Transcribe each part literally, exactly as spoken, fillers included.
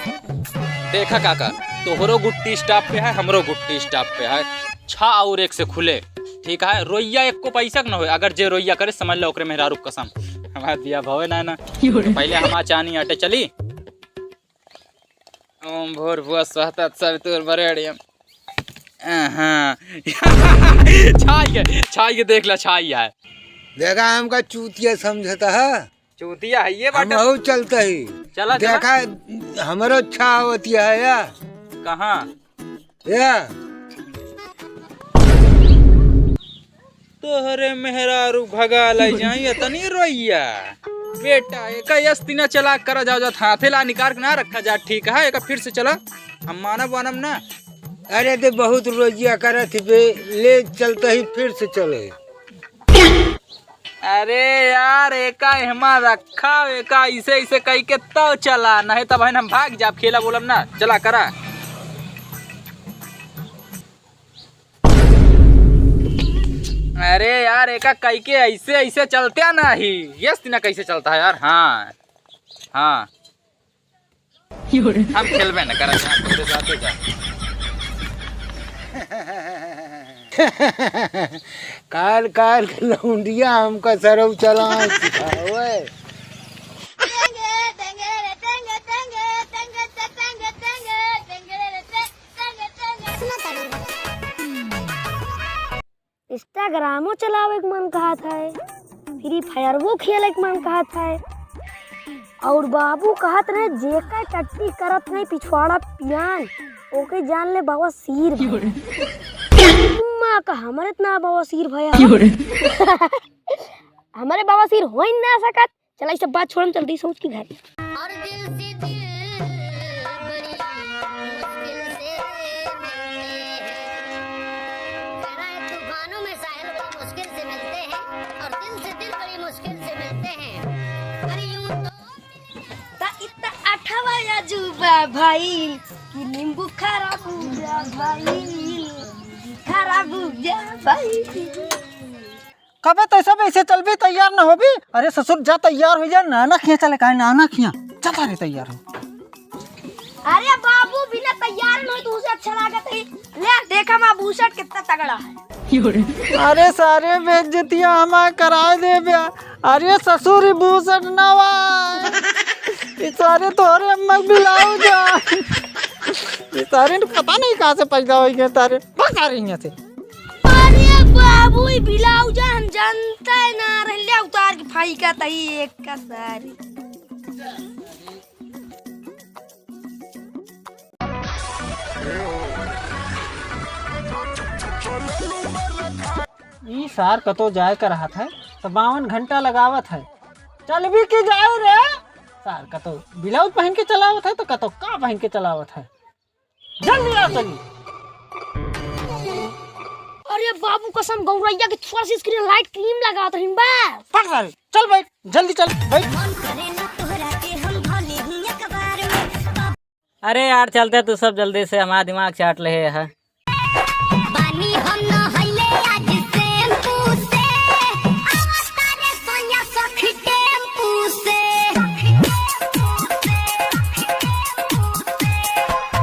देखा काका, तोहरो गुट्टी stop पे है, हमरो गुट्टी stop पे है। छा और एक से खुले, ठीक है? रोइया एक को पैसा के न होए, अगर जे रोइया करे, समझ लो ओकरे मेहरारू कसम। हमार बिया भवे ना, ना। पहले हमार चानी आटे चली। ओम भूर्भुवः स्वः तत्सवितुर्वरेण्यम। हाँ। छाई के, छाई के देख ला, छाई है। देखा, हमका चूतिया समझता है। चूतिया है ये हम बाटा। बहुत चलता ही। चला, चला। देखा, हमरो अच्छा आवतिया है या। कहाँ? या। तोहरे मेहरारू भगा लाई जाई, इतनी रोइया। बेटा, एका यस तीना चला करा जाओ, जात हाथे ला निकाल के ना रखा जा, ठीक है? एका फिर से चला, हम मानब वानब ना। अरे, ते बहुत रोइया करत ही बे, ले चलता ही, फिर से चले। अरे यार, एका एहमा रखा, एका इसे, इसे कही के तो चला, नहीं तो बहन हम भाग जाब, खेला बोलब ना, चला करा। अरे यार, एका कई के ऐसे, ऐसे चलत्या नाही। यस तीना कैसे चलता है यार? हाँ, हाँ। हम खेलबे न करत, यहाँ तोरे साथे जा। काल, काल के लौंडिया हमका सरऊ चलावे सिखावे। Instagram-ओ चलावे के मन कहत है, Free Fire-वो खेले के मन कहत है। और बाबू कहत रहे, "जेकर टट्टी करत नहीं पिछवाड़ा पियान, ओके जान ले बवासीर भया।" माँ का हमरे इतना बवासीर भया। हमरे बवासीर हो ही ना सकत। चला, ई सब बात छोड़, हम चलते ही सोच के घर। और दिल से दिल बड़ी मुश्किल से मिलते हैं। जरा तूफानों में साहिल बड़ी मुश्किल से मिलते हैं और दिल से दिल बड़ी मुश्किल से मिलते हैं। अरे यूं तो त इतना अठवा अजूबा भइल कि नींबू खराब हो गया भइल, खराब हो गया भइल। कबे तैसे वैसे चलबी, तैयार न होबी? अरे ससुर, जा तैयार हो जा, नाना खिया चले, काहे नाना खिया? जा तारे तैयार हो। अरे बाबू, बिना तैयार न होई तो उसे अच्छा लागत है। ले देखा माँ, बुसट कितना तगड़ा है। अरे सारे बेइज्जतिया हमार कराए दे बे। अरे ससुर, ई बुसट ना बा। ई सारे तोहरे अम्मा के ब्लाउज है। ई सारे न पता नहीं कहाँ से पैदा होइ गए सारे। भाग सारे यहाँ से। अरे बाबू, ई ब्लाउज हम जानते ना रहले, उतार के फेंका तही एक का सारी। ई सार कतो जाए का रहत है, तो बावन घंटा लगावत है। चलबी की जाए रे। सार कतो ब्लाउज पहन के चलावत है, तो कतो का पहन के चलावत है। जल्दी आ चली। अरे बाबू कसम, गौरैया के थोड़ा सी screen light cream लगावत रही बा। भाग सारे, चल बैठ, जल्दी चल, बैठ। मन करे ना तोहरा के हम भले ही अखबार में। अरे यार, चलते तू सब जल्दी से, हमारा दिमाग चाट ले है। बानी हम नहैले आज shampoo से, आवता रे सोनिया सखी टेम्पू से।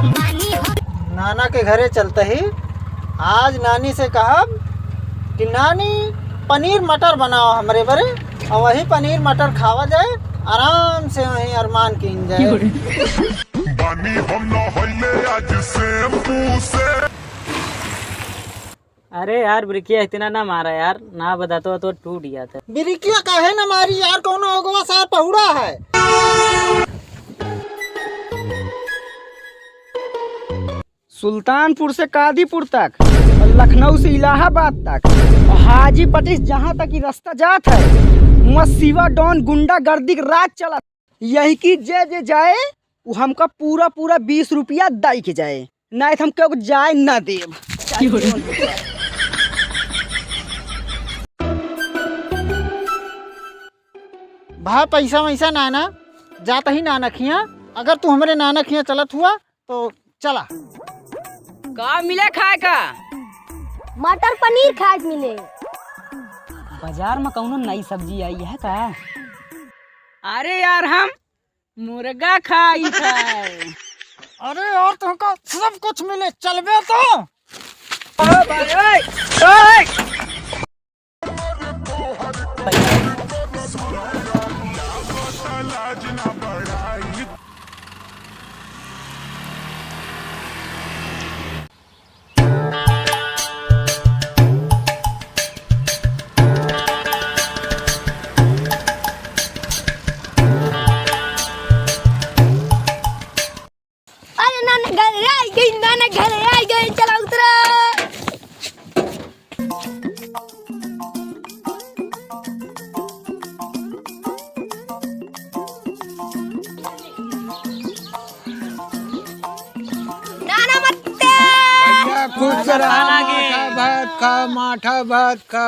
बानी हम नाना के घरे चलते ही आज नानी से कहब कि नानी, पनीर मटर बनाओ हमरे बरे, और वही पनीर मटर खावा जाए, आराम से वहीं अरमान कीन जाए। बानी हम नहैले आज shampoo से। अरे यार, ब्रेकिया इतना ना मारा यार, ना बता तो, तो टूट गया था। ब्रेकिया काहे ना मारी यार, कौनो अगवा सार पहुड़ा है। सुल्तानपुर से कादीपुर तक और लखनऊ से इलाहाबाद तक और हाजी पट्टी से जहाँ तक ये रास्ता जात है, वहाँ शिवा डॉन गुंडागर्दी के राज चलत। यही की जे जे जाए, वो हमका पूरा पूरा बीस रुपया दई के जाए, नहीं तो हम केहू के जाए ना देब। भा पैसा वैसा नाना, जात ही नाना खिया। अगर तू हमरे नाना खिया चलत हुआ तो चला। का मिले खाए का? मटर पनीर खाए के मिले। बाजार में कौनो नई सब्जी आई है का? अरे यार, हम मुर्गा खाई है। अरे यार, तुमका सब कुछ मिले, चलबे तो। ओ भाई, ओए, ओए। अरे नाना घरे आई गई, नाना घरे आई गई, चला उतरा। नाना मत्ते। भैया खुश रहा, माठा भात खा, माठा भात खा।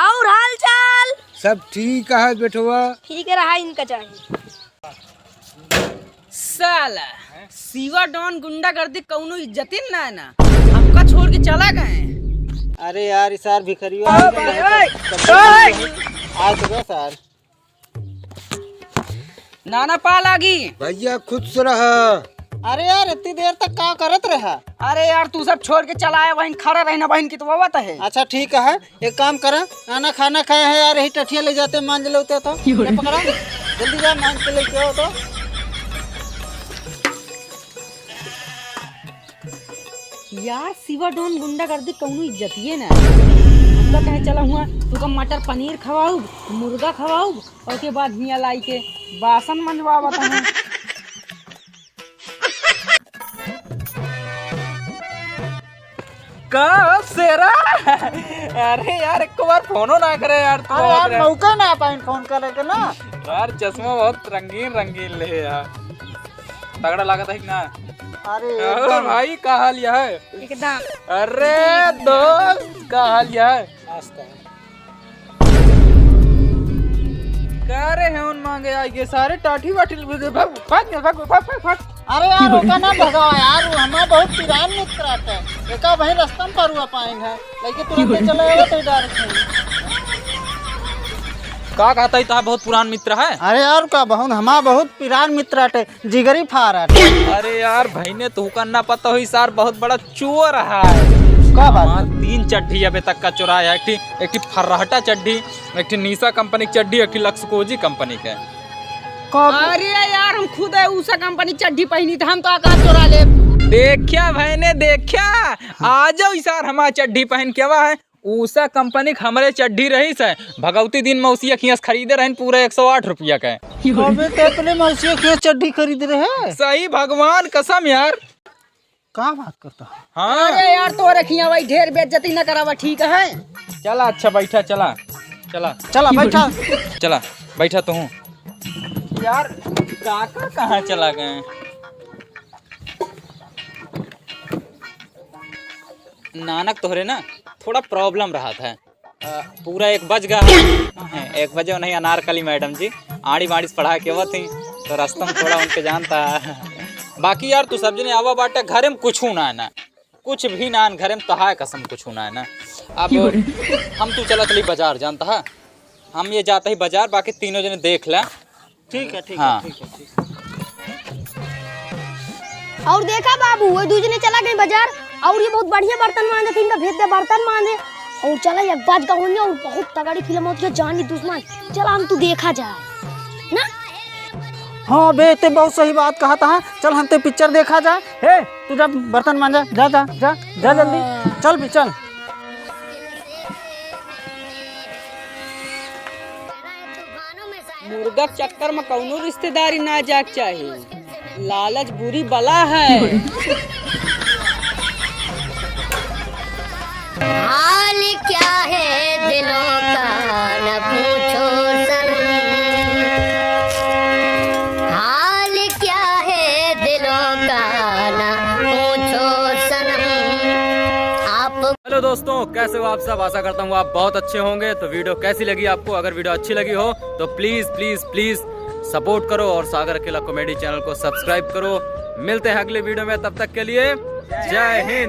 और हाल चाल? सब ठीक है बेटवा। ठीक है रहा इनका चाहिए। साला, शिवा डॉन गुंडागर्दी कौनो इज्जतिन ना है ना, हमका छोड़ के चला गए। अरे यार, ई सार भिखरियो आ गए हैं, तब, तब, आज तो सार। नाना पा लागी। भैया खुश रहा। अरे यार, इतनी देर तक का करत रहा? अरे यार, तू सब छोड़ के चला आया, वहीं खड़ा रहना, वहीं कितवावत है। अच्छा ठीक है, एक काम करा, नाना खाना खाए हैं यार, यही टठिया ले जाते, मांज लेते तो। क्यों रे? ले पकड़ा, जल्दी जा, मांज के लेके आओ तो। यार, शिवा डॉन गुंडागर्दी कौनो इज्जतिये ना। हमका कहे चला हुआ, तू का मटर पनीर खवाऊब, मुर्गा खवाऊब, और के बाद हियाँ लाई के बासन मंजवावत हमें। का हो शेरा? अरे यार, एक बार फोनो ना करे यार, तू अरे यार, मौका ना पाइन फोन करे के ना। यार, चश्मा बहुत रंगीन रंगीन ले यार, तगड़ा लागत है कि ना? अरे और एकदम। भाई, का हाल यह है? एकदम। अरे दोस्त, का हाल यह है? मस्त है। का रे हेवन मांगे आई गे सारे टाठी वाठी, भाग, भाग, भाग, भाग, भाग। अरे यार, ओका ना भगावा यार, वो हमार बहुत पुरान मित्र आते हैं। एका वहीं रास्ता में परुआ पाइन है, लेकिन तुरंत चले आवे तो डर के। का कहता है, तोहार बहुत पुरान मित्र है? अरे यार, का बहुत, हमार बहुत पुरान मित्र आते। जिगरी फारत। अरे यार, भइने तुहका ना पता होई, सार बहुत बड़ा चोर है। का बात? हमार तीन चड्ढी अबे तक का चोराया है। एक ठी, एक ठी फर्राटा चड्ढी, एक ठी निशा कंपनी की चड्ढी, एक ठी लक्सकोजी कंपनी के। का? अरे यार, हम खुद है उषा कंपनी चड्ढी पहिनी, तो हम तो आकाश चोरा ले। देखा भइने, देखा, आ जाओ ई सार हमार चड्ढी पहिन के आवा है। उषा कंपनी के हमरे चड्ढी रहीस है, भगौती दिन मौसिया खियाँ से खरीदे रहन पूरा एक सौ आठ रुपया के। अबे तो अपने मौसिया खियाँ चड्ढी खरीद रहे? सही भगवान कसम यार। का बात करता है? हाँ। अरे यार, तोरे खियाँ भाई ढेर बेइज्जती न करावा, ठीक है? चला, अच्छा बैठा, चला, चला। चला, बैठा। चला, बैठा तू। यार, काका कहाँ चला गए? नानक तोहरे ना थोड़ा problem रहत है। अ, पूरा एक बज गा है। एक बजे उन्हें अनारकली मैडम जी आड़ी बाड़ी से पढ़ा के आवत ही, तो रास्ता में थोड़ा उनके जानता है। बाकी यार तू सब जने आवा बाटे, घरे में कुछ ना है ना, कुछ भी ना है घरे में, तोहार कसम कुछ ना है ना। अब हम तू चला चली बाजार, जानता है, हम ये जाते ही बाजार, बाकी तीनों जने देख ले। ठीक है, ठीक हाँ। है, ठीक है, ठीक है। और देखा बाबू, वो दू जने चला गए बाजार, और ये बहुत बढ़िया बर्तन मांजे थे, इनका भेज दे बर्तन मांजे। और चला एक बात कहूँ और बहुत तगड़ी फिल्म होती है जानी दुश्मन। चला हम तू देखा जाए ना। हाँ बे, ते बहुत सही बात कहा था। चल हम ते पिक्चर देखा जाए। हे, तू जा बर्तन मांजा, जा, जा, जा, जा जल्दी। चल भी, चल। मुर्गा के चक्कर में कौनो रिश्तेदारी ना जाए के चाही। लालच बुरी बला है। हाल क्या है दिलों का न पूछो सनम, हाल क्या है दिलों का न पूछो सनम। आप Hello दोस्तों, कैसे हो आप सब? आशा करता हूँ आप बहुत अच्छे होंगे। तो video कैसी लगी आपको? अगर video अच्छी लगी हो तो please, please, please support करो और सागर अकेला comedy channel को subscribe करो। मिलते हैं अगले video में, तब तक के लिए जय हिंद।